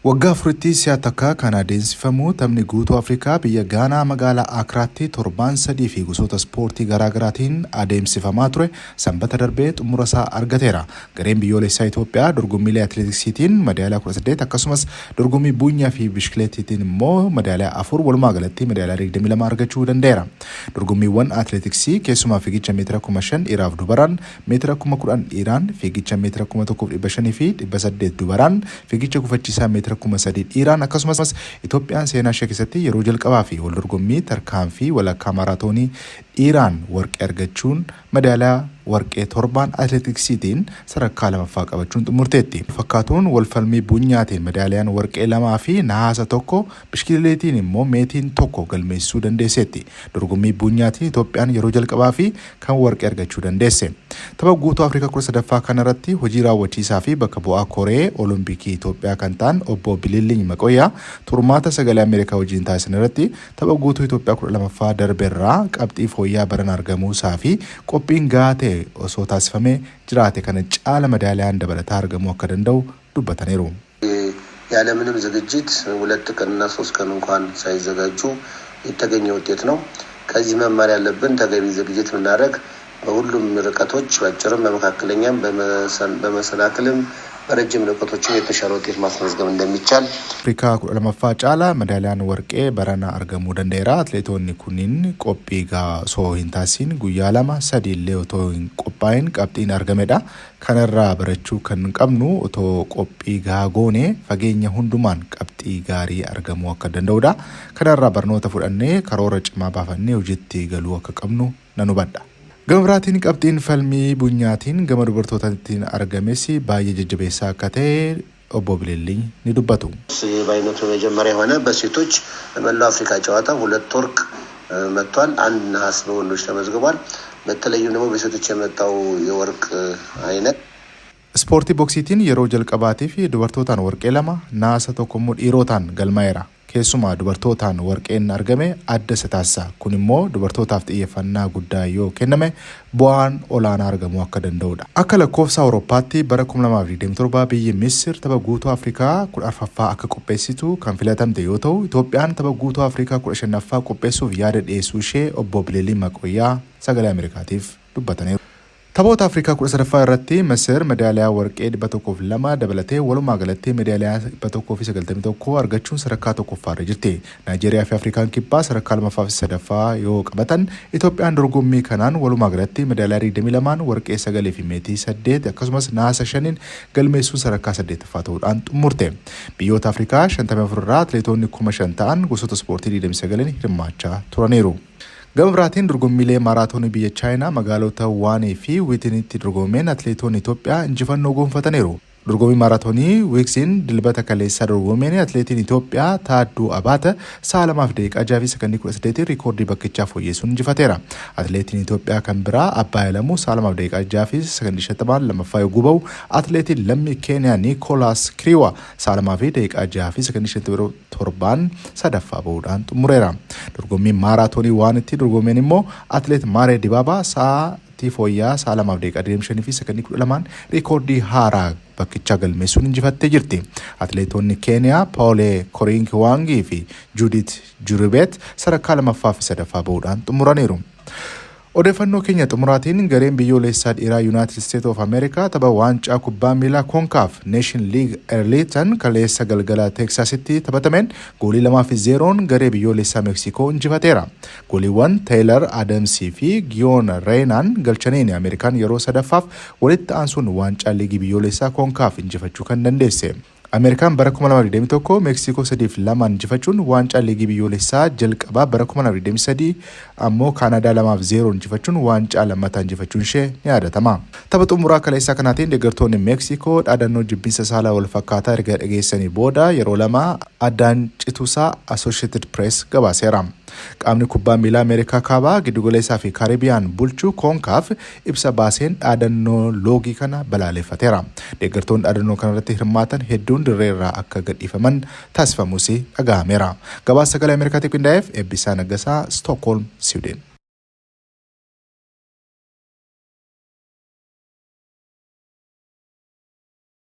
Waggaa afuritti si'a takka kan adeemsifamu taphni guutuu Afrikaa biyya Gaanaa magaalaa Akraatti torbaan 3 fi gosoota ispoortii garaagaraatiin adeemsifamaa ture Sanbata darbee xumura isaa argateera. Gareen biyyoolessaa Itoophiyaa dorgommiilee atileetiksiitiin madaaliyaa 18 akkasumas dorgommii buunyaa fi bishkileetiitiin immoo madaaliyaa 4 walumaa galatti madaaliyaa 22 argachuu danda'eera. Dorgommiiwwan atileetiksii keessumaa fiigicha meetira 5,000 dhiiraaf dubaraan, meetira 10,000 dhiiraan, fiigicha meetira 1,500 fi 800 dubaraan, fiigicha gufachiisaa meetira 3,000 dhiiraan akkasumas Itoophiyaan seenaa ishee keessatti yeroo jalqabaa fi waldorgommii tarkaanfii walakkaa maaraatoonii dhiiraan warqee argachuun madaaliyaa warqee torbaan atileetiksiitiin sadarkaa lamaffaa qabachuun xumurteetti. Fakkaatuun walfalmii buunyaatiin madaaliyaan warqee 2 fi nahaasa 1, bishkileetiin immoo meetiin 1 galmeessisuu dandeesseetti. Dorgommii buunyaatiin Itoophiyaan yeroo jalqabaafi kan warqee argachuu dandeesse. Tapha guutuu Afrikaa 13ffaa kanarratti hojii raawwachiisaa fi bakka bu'aa koree Olompikii Itoophiyaa kan ta'an Obbo Bililliny Maqoyyaa turmaata Sagalee Ameerikaa wajjin taasisan irratti tapha guutuu Itoophiyaa 12ffaa darberraa qabxii fooyya'aa barana argamuusaa fi qophiin gahaa ta'e osoo taasifamee jiraate kana caala madaaliyaan dabalataa argamuu akka danda'u dubbataniiru. ያለምንም ዝግጅት ሁለት ቀንና ሶስት ቀን እንኳን ሳይዘጋጁ የተገኘ ውጤት ነው። ከዚህ መማር ያለብን ተገቢ ዝግጅት ብናደርግ በሁሉም ርቀቶች በአጭርም በመካከለኛም በመሰናክልም በረጅም ርቀቶችም የተሻለ ውጤት ማስመዝገብ እንደሚቻል Afrikaa 12ffaa caalaa madaaliyaan warqee barana argamuu danda'eera. Atileetonni kunniin qophii gahaa osoo hin taasisin guyyaa lama sadi illee otoo hin qophaa'in qabxiin argamedha. Kanarraa barachuu kan qabnu otoo qophii gahaa goone fageenya hundumaan qabxii gaarii argamuu akka danda'udha. Kanarraa barnoota fudhannee karoora cimaa baafannee hojiitti galuu akka qabnu nan hubadha. Gama biraatiin qabxiin falmii bunyaatiin gama dubartootaatiin argames baay'ee jajjabeessaa akka ta'e obbo Bililliny ni dubbatu. በአይነቱ የመጀመሪያ የሆነ በሴቶች በመላው አፍሪካ ጨዋታ ሁለት ወርቅ መጥቷል። አንድ ነሐስ በወንዶች ተመዝግቧል። በተለይም ደግሞ በሴቶች የመጣው የወርቅ አይነት Ispoortii boksiitiin yeroo jalqabaatiif dubartootaan warqee 2, naasa 1 immoo dhiirotaan galmaa'eera. Keessumaa dubartootaan warqeen argame adda isa taasisa. Kun immoo dubartootaaf xiyyeeffannaa guddaa yoo kenname bu'aan olaanaa argamuu akka danda'udha. Akka lakkoofsa Awurooppaatti bara 2027 biyyi Misir tapha guutuu Afrikaa 14ffaa akka qopheessitu kan filatamte yoo ta'u, Itoophiyaan tapha guutuu Afrikaa 15ffaa qopheessuuf yaada dhiyeessuu ishee obbo Bililliny Maqoyyaa Sagalee Ameerikaatiif dubbataniiru. Taphoota Afrikaa 13ffaa irratti Misir medaaliyaa warqee 102 dabalatee walumaa galatti medaaliyaa 191 argachuun sadarkaa tokkoffaarra jirti. Naayijeeriyaa fi Afrikaan Kibbaa sadarkaa lamaffaa fi sadaffaa yoo qabatan, Itoophiyaan dorgommii kanaan walumaa galatti medaaliyaa 22 warqee 9 fi meetii 8 akkasumas naasa 5 galmeessuun sadarkaa saddeettaffaa ta'uudhaan xumurte. Biyyoota Afrikaa 54 irraa atileetonni 5,000 ta'an gosoota ispoortii 29 hirmaachaa turaniiru. Gama biraatiin dorgommiilee maaraatoonii biyya Chaayinaa magaalota Waanii fi Wiitinitti dorgomeen atileetonni Itoophiyaa injifannoo gonfataniiru. Dorgommii maaraatoonii Wiiksiin Dilbata kaleessaa dorgomeen atileetiin Itoophiyaa Taadduu Abaata sa'a 2:06:18 riikoordii bakkichaa fooyyessuun injifateera. Atileetiin Itoophiyaa kan biraa Abbaa Alamuu sa'a 2:06:50 lammaffaa yogguu bahu, atileetiin lammii Keeniyaa Niikoolaas Kiriiwaa sa'a 2:06:57 sadaffaa bahuudhaan xumureera. Dorgommiin maaraatoonii waan itti dorgomeen immoo atileet Maaree Dibaabaa sa'aatii fooyya'aa sa'a 2:25:12 riikoordii haaraa bakkichaa galmeessuun injifattee jirti. Atileetonni Keeniyaa Paawulee Koriinkiwaangii fi Juudit Juribeet sadarkaa lamaffaa fi sadaffaa bahuudhaan xumuraniiru. Odeeffannoo keenya xumuraatiin gareen biyyoolessaa dhiiraa Yuunaayitid Isteet of Ameerikaa tapha waancaa kubbaa miilaa Konkaaf Neeshin Liig Erliitan kaleessa galgala Teeksaasitti taphatameen goolii 2 fi 0n garee biyyoolessaa Meeksikoo injifateera. Gooliiwwan Teeyilar Adamsii fi Giyoon Reenaan galchaniin Ameerikaan yeroo sadaffaaf walitti aansuun waancaa liigii biyyoolessaa Konkaaf injifachuu kan dandeesse. Ameerikaan bara 2021 Meeksikoo 3 fi 2n injifachuun waancaa liigii biyyoolessaa jalqabaa bara 2023 ammoo Kaanaadaa 2 fi 0 injifachuun waancaa lammataa injifachuun ishee ni yaadatama. Tapha xumuraa kaleessaa kanaatiin deeggartoonni Meeksikoo dhaadannoo jibbinsa saalaa wal fakkaataa erga dhageessanii booda yeroo lama addaan cituusaa Associated Press gabaaseera. Qaamni kubbaa miilaa Ameerikaa Kaabaa, Giddugaleessaa fi Kaaribiyaan bulchu Koonkaaf ibsa baaseen dhaadannoo loogii kana balaaleffateera. Deeggartoonni dhaadannoo kanarratti hirmaatan hedduun dirreerraa akka gadhiifaman taasifamuus dhaga'ameera. Gabaasa Sagalee Ameerikaatiif qindaa'eef Eebbisaa Naggasaa, Stookholm, Siwiidin.